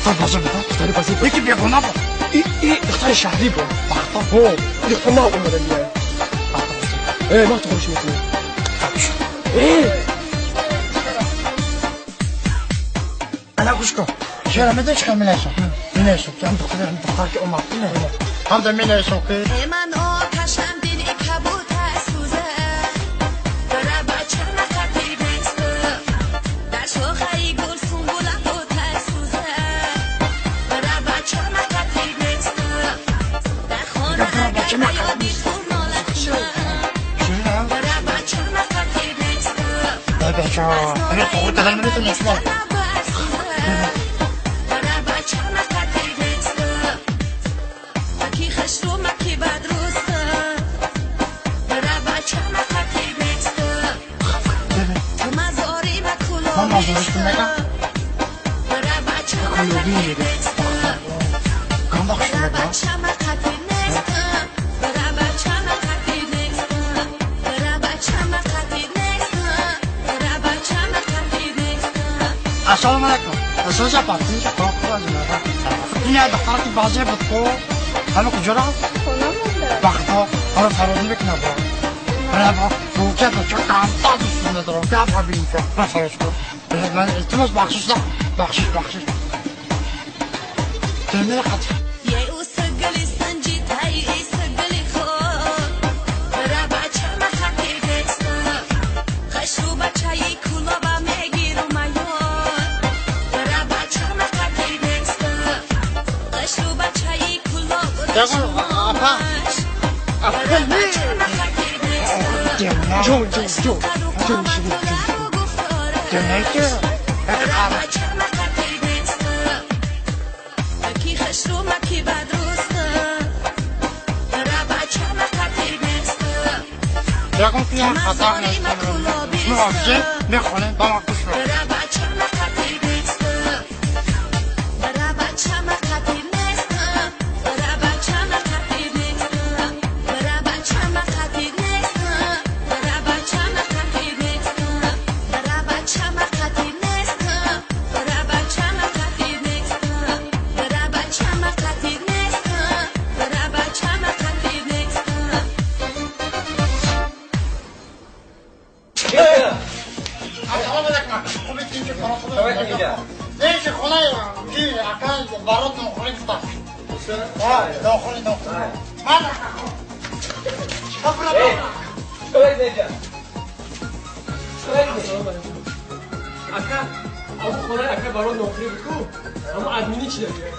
Духтар бозор буд? Духтари бозор буд. Яки бегона буд. И духтари шаҳрӣ буд. Бахто? Ҳо, духтар нав омада дия. Бахто бозор. Махто хӯриш мекунӣ. Ана гӯш кун. Чера медонӣ чӣ кор менависам? Менависам ки ҳам духтар, ҳам духтар ки омад, ҳам да менависам ки من آتشم دل کبوتر سوزه برا بچه نخطی نیست در شاخه گل سنبوله بوتر سوزه برا بچه نخطی نیست در خانه اگر بیادی خور ناله کنم برا بچه نخطی نیست بچه ها تو دادن میتونی برا بچه نخطی نیست کی خشرو مکی بدروست برا بچه نخطی نیست تو مزاری مکولابیست برا بچه نخطی نیست برا بچه نخطی نیست برا بچه نخطی نیست برا بچه نخطی نیست برا بچه نخطی نیست. السلام علیکم. سوزا پاتین چه کار کنم؟ این دختر که بازی بود کو همه کجا رفت؟ خونه مونده. وقتا حالا فرار میکنه با برای روکه تو چه کامتا دوست ندارم گپ ببینیم که من فرار کن. من التماس بخشش نه بخشش بخشش ترميل خطف. جون جون جون جون Ака, аму хона ака барон нохри буд ку? Аму админи чи дагия?